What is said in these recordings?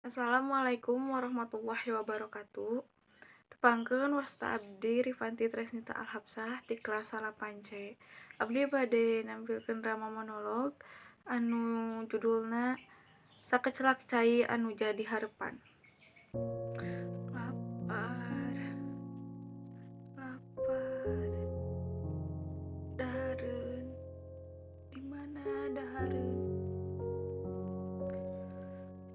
Assalamualaikum warahmatullahi wabarakatuh. Tepangkeun, wasta abdi Rivanti Tresnita Alhapsah ti kelas 8C. Abdi bade nampilkeun drama monolog anu judulna Sakecelak Cai Anu Jadi Harepan. Lapar. Lapar. Dahareun. Di mana dahareun?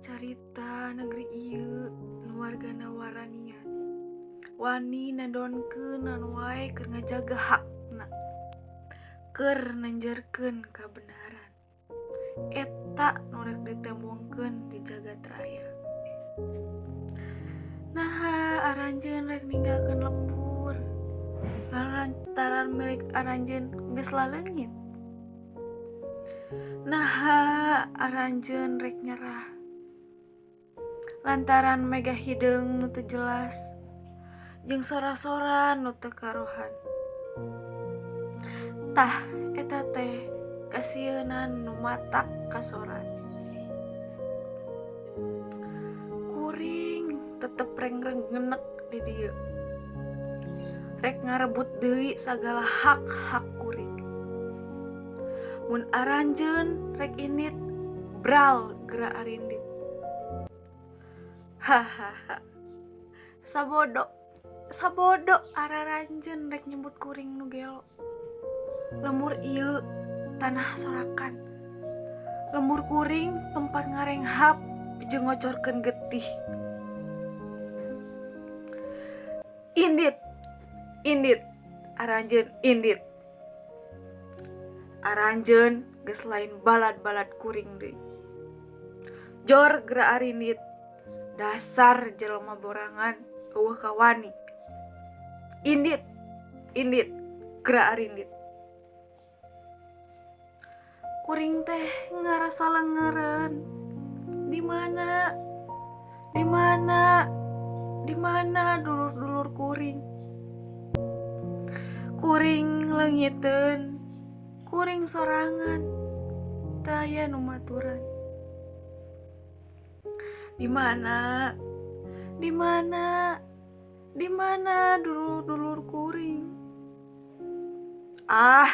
Carita negeri ieu nu wargana waranian. Wani nadonkeun naon wae keur ngajaga hakna. Keur nenjerkeun kabenaran. Eta nu rek ditembongkeun di jagat raya. Naha aranjeun rek ninggalkeun lembur? Lantaran milik aranjeun geus laleungit. Naha aranjeun rek nyerah? Lantaran mega hideung nu teu jelas jeung sora-sora nu teu karohan. Tah, eta teh kasieunan nu matak kasoran. Kuring tetep reng-rengenek di dieu. Rek ngarebut deui sagala hak-hak kuring. Mun aranjeun rek indit, bral geura arindit. Hahaha. Sabodo, sabodo araranjeun rek nyebut kuring nu gelo. Lembur ieu tanah sorakan. Lembur kuring tempat ngarenghap jeung ngocorkeun getih. Indit, indit, aranjeun indit. Aranjeun geus lain balad-balad kuring deui. Jor geura arindit, dasar jelema borangan euweuh kawani. Indit, indit, geura arindit. Kuring teh ngarasa leungeureun. Di mana? Di mana? Di mana dulur-dulur kuring? Kuring leungiteun, kuring sorangan, teu aya nu maturan. Di mana? Di mana? Di mana dulur-dulur kuring? Ah,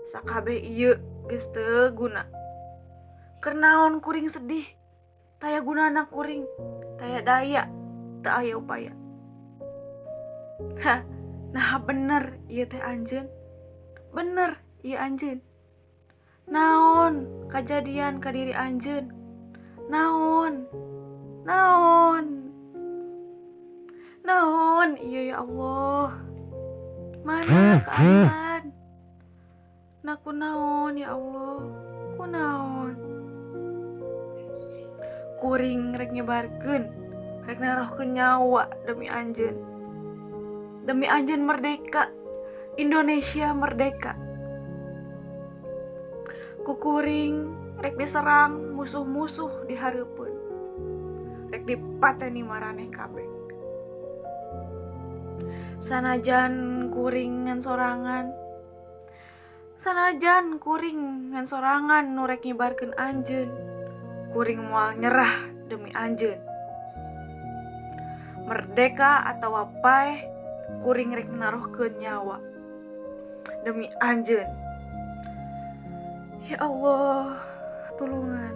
sakabeh ieu geus teu guna. Keur naon kuring sedih? Taya gunana kuring, taya daya, teu aya upaya. Hah, naha bener ieu teh anjeun? Bener ieu anjeun? Naon kajadian ka diri anjeun? Naon? Naon? Naon ieu, ya Allah? Mana keadilan? Nah, kunaon, ya Allah? Kunaon? Kuring rek nyebarkeun, rek narohkeun nyawa demi anjeun. Demi anjeun merdeka, Indonesia merdeka. Ku kuring rek diserang musuh-musuh di hareupeun. Rek dipateni maraneh kabeh. Sanajan kuring ngan sorangan, sanajan kuring ngan sorangan nu rek ngibarkeun anjeun, kuring moal nyerah demi anjeun. Merdeka atawa paeh, kuring rek narohkeun nyawa demi anjeun. Ya Allah, tulungan.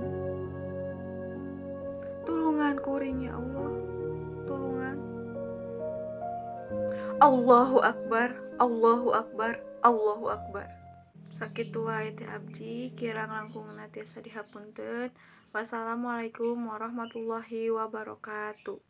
Tulungan kuring, ya Allah, tulungan. Allahu Akbar, Allahu Akbar, Allahu Akbar. Sakitu wae ti abdi, kirang langkungna tiasa dihapunten. Wassalamualaikum warahmatullahi wabarakatuh.